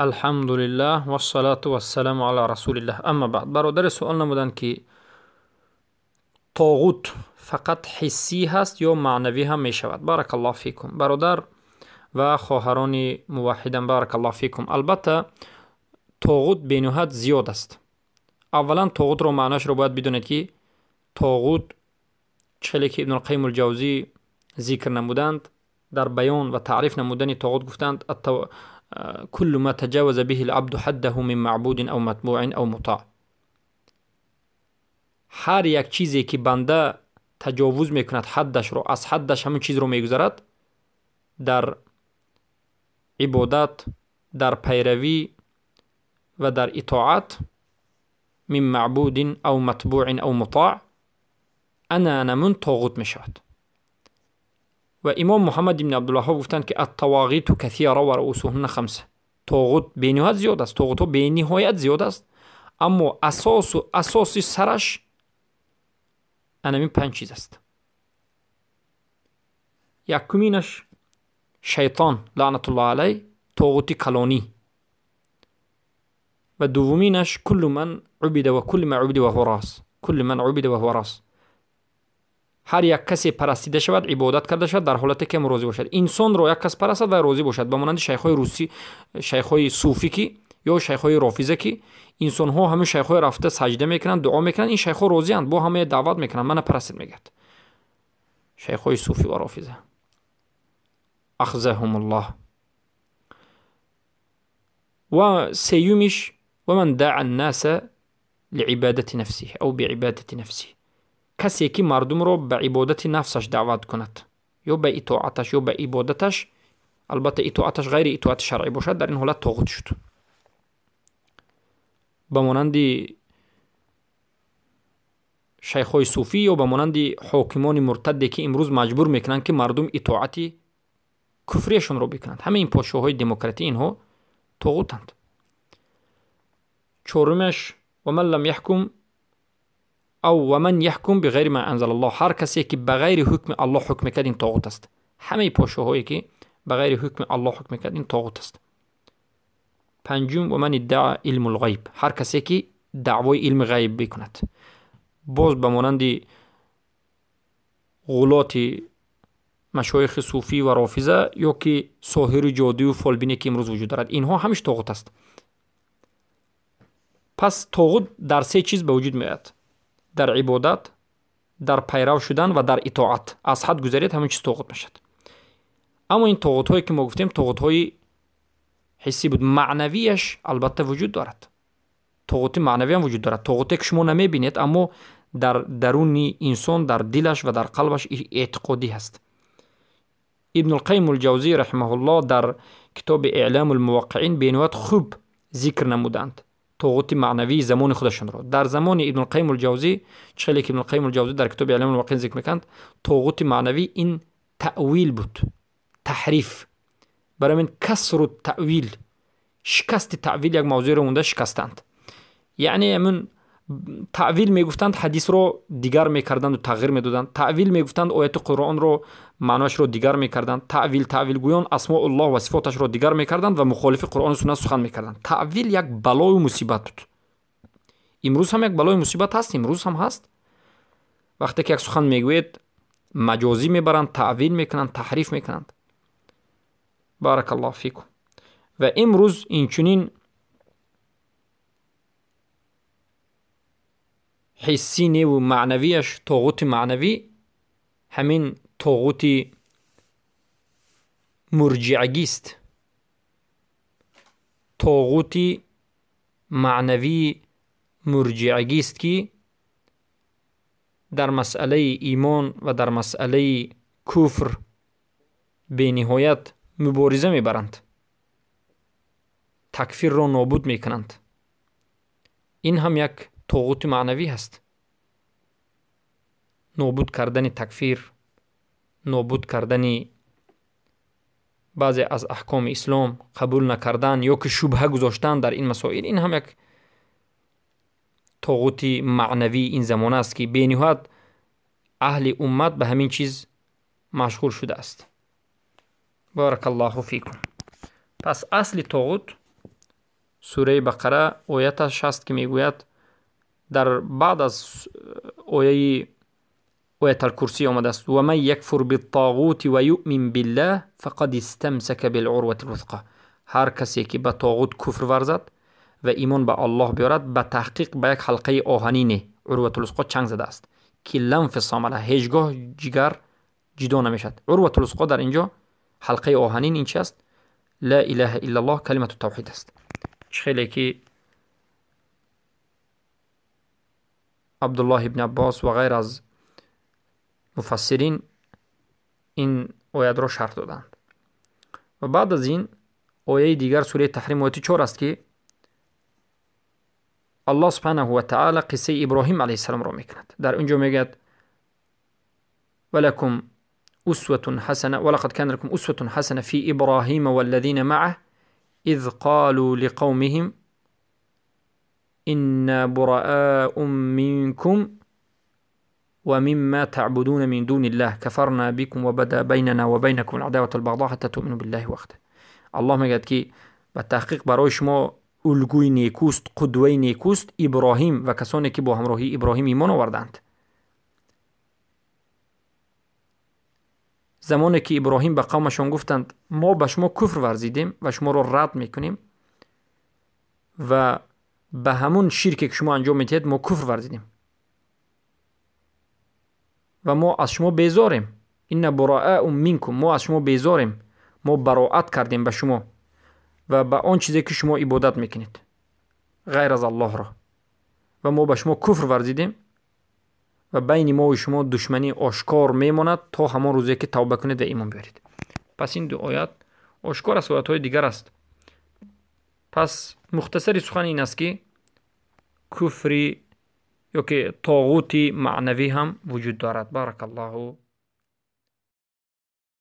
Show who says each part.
Speaker 1: Алҳамдулиллаҳ вассалату вассаламу ала расулиллаҳ. Амма баъд, бародаре суол намуданд, ки тоғут фақат ҳиссӣ ҳаст ё маънавӣ ҳам мешавад? Баракаллоҳу фикум. Бародар ва хоҳарони муваҳҳидам, баракаллоҳу фикум. Албатта, тоғут бениҳоят зиёд аст. Аввалан, тоғутро маъноашро бояд бидонед, ки тоғут чӣ хеле ки Ибнулқайим Улҷавзӣ зикр намуданд, дар баён ва таъриф намудани тоғут гуфтанд: куллу ма таҷаваза биҳи лабду ҳаддаҳу мин маъбудин ав матбуин ав мутаъ. Ҳар як чизе ки банда таҷовуз мекунад ҳаддашро, аз ҳаддаш ҳамин чизро мегузарад, дар ибодат, дар пайравӣ ва дар итоат, мин маъбудин ав матбуин ав мутаъ, ана намун тоғут мешавад. Ва имом Муҳаммад ибни Абдулваҳҳоб гуфтанд, ки аттавоғиту касира ва руусуҳунна хамса. Тоғут бениҳоят зиёд аст, тоғутҳо бениҳоят зиёд аст, аммо асосу асоси сараш анамин панҷ чиз аст. Якуминаш шайтон лаънатуллоҳ алайҳ, тоғути калонӣ, ва дуввуминаш куллу ман убида ва куллу ма убида ва ҳува рос, куллу ман убида ва ҳува рос. Ҳар як касе парастида шавад, ибодат карда шавад, дар ҳолате ки розӣ бошад. Инсонро як кас парастад ва розӣ бошад, ба монанди шайхҳои русӣ, шайхҳои суфӣ ки ё шайхҳои рофиза, ки инсонҳо ҳамин шайхҳои рафта саҷда мекунанд, дуо мекунанд, ин шайхҳо розианд, бо ҳамая даъват мекунанд, мана парастид мегӯяд. Шайхҳои суфӣ ва рофиза, ахзаҳумуллоҳ. Ва сеюмиш ва ман даъа аннаса лиибадати нафсиҳ ав биибадати нафсиҳ, касе ки мардумро ба ибодати нафсаш даъват кунад, ё ба итоаташ, ё ба ибодаташ, албатта итоаташ ғайри итоати шаръӣ бошад, дар ин ҳолат тоғут шуд. Ба монанди шайхҳои суфӣ ё ба монанди ҳокимони муртадде, ки имрӯз маҷбур мекунанд, ки мардум итоати куфрияшонро бикунанд. Ҳамаи ин подшоҳҳои демократӣ инҳо тоғутанд. Чорумаш ва ман лам яҳкум ав ва ман яҳкум биғайри ма анзалаллоҳ, ҳар касе ки ба ғайри ҳукми Аллоҳ ҳукм мекард, ин тоғут аст. Ҳамаи подшоҳҳое ки ба ғайри ҳукми Аллоҳ ҳукм мекард, ин тоғут аст. Панҷум ва ман иддаъа илмул ғайб, ҳар касе ки даъвои илми ғайб бикунад, боз ба монанди ғулоти машоихи суфӣ ва рофиза ё ки соҳиру ҷодую фолбине ки имрӯз вуҷуд дорад, инҳо ҳамиш тоғут аст. Пас тоғут дар се чиз ба вуҷуд меояд: дар ибодат, дар пайрав шудан ва дар итоат. Аз ҳад гузаред, ҳамин чиз тоғут мешавад. Аммо ин тоғутҳое ки мо гуфтем, тоғутҳои ҳиссӣ буд. Маънавияш албатта вуҷуд дорад, тоғути маънавиам вуҷуд дорад, тоғуте ки шумо намебинед, аммо дар даруни инсон, дар дилаш ва дар қалбаш эътиқодӣ ҳаст. Ибнулқайим Улҷавзӣ раҳимаҳуллоҳ дар китоби Эълому лмуваққиин бениҳоят хуб зикр намуданд тоғути маънавии замони худашонро. Дар замони Ибнулқайим Улҷавзӣ, чӣ хеле ки Ибнулқайим Улҷавзӣ дар китоби Эълому лмуваққиин зикр мекунанд, тоғути маънавӣ ин таъвил буд, таҳриф. Барои ҳамин касру таъвил, шикасти таъвил, як мавзӯеро монда шикастанд. Яъне ҳамин таъвил мегуфтанд, ҳадисро дигар мекарданду тағйир медоданд, таъвил мегуфтанд, ояти Қуръонро маъноашро дигар мекарданд, таъвил таъвилгӯён асмоуллоҳ ва сифоташро дигар мекарданд ва мухолифи Қуръону суннат сухан мекарданд. Таъвил як балою мусибат буд. Имрӯз ҳам як балои мусибат ҳаст, имрӯз ҳам ҳаст. Вақте ки як сухан мегӯед, маҷозӣ мебаранд, таъвил мекунанд, таҳриф мекунанд. Баракаллоҳу фикум. Ва имрӯз инчунин ҳиссӣ неву маънавияш, тоғути маънавӣ ҳамин тоғути мурҷиагист, тоғути маънавии мурҷиагист, ки дар масъалаи имон ва дар масъалаи куфр бениҳоят мубориза мебаранд, такфирро нобуд мекунанд. Ин ҳам як тоғути маънавӣ ҳаст. Нобуд кардани такфир, нобуд кардани баъзе аз аҳкоми ислом, қабул накардан ё ки шубҳа гузоштан дар ин масоил, ин ҳам як тоғути маънавии ин замона аст, ки бениҳоят аҳли уммат ба ҳамин чиз машғул шудааст. Баракаллоҳу фикум. Пас асли тоғут Сураи Бақара ояташ ҳаст, ки мегӯяд дар баъд аз ояи Ояталкурсӣ омадааст: ва ман якфур биттоғути ва юъмин биллаҳ фақад истамсака билурвати лвусқа. Ҳар касе ки ба тоғут куфр варзад ва имон ба Аллоҳ биёрад, ба таҳқиқ ба як ҳалқаи оҳанине урватулвусқо чанг задааст, ки ла инфисома лаҳ, ҳеҷ гоҳ ҷигар ҷудо намешавад. Урватулвусқо дар инҷо ҳалқаи оҳанин ин чи аст? Ла илаҳа иллаллоҳ, калимату тавҳид аст. Чӣ хеле ки Абдуллоҳ ибни Аббос ва ғайр аз муфассирин ин оятро шарҳ доданд. Ва баъд аз ин ояи дигар сураи Таҳрим ояти 4 аст, ки Аллоҳ субҳанаҳу ва таъала қиссаи Иброҳим алайҳиссаломро мекунад. Дар он ҷо мегӯяд: валакум усватун ҳасана валақад кана лакум усватун ҳасана фи Иброҳима валлазина маъаҳ из қолу лиқавмиҳим инна бураау минкум ва мимма таъбудуна мин дуниллаҳ кафарна бикум ва бада байнана ва байнакум алъадавату валбағзо ҳатта туъмину биллаҳи ваҳдаҳ. Аллоҳ мегӯяд, ки ба таҳқиқ барои шумо улгӯи некӯст, қудваи некӯст Иброҳим ва касоне ки бо ҳамроҳии Иброҳим имон оварданд. Замоне ки Иброҳим ба қавмашон гуфтанд: мо ба шумо куфр варзидем ва шуморо рад мекунем ва ба ҳамун ширке ки шумо анҷом медиҳед мо куфр варзидем ва мо аз шумо безорем. Инна бураау минкум, мо аз шумо безорем, мо бароат кардем ба шумо ва ба он чизе ки шумо ибодат мекунед ғайр аз Аллоҳро, ва мо ба шумо куфр варзидем ва байни мо ва шумо душманӣ ошкор мемонад то ҳамон рӯзе ки тавба кунед ва имон биёред. Пас ин ду оят ошкор аст, оятҳои дигар аст. Пас мухтасари сухан ин аст, ки куфри ё ки тоғути маънавӣ ҳам вуҷуд дорад. Баракаллоҳу.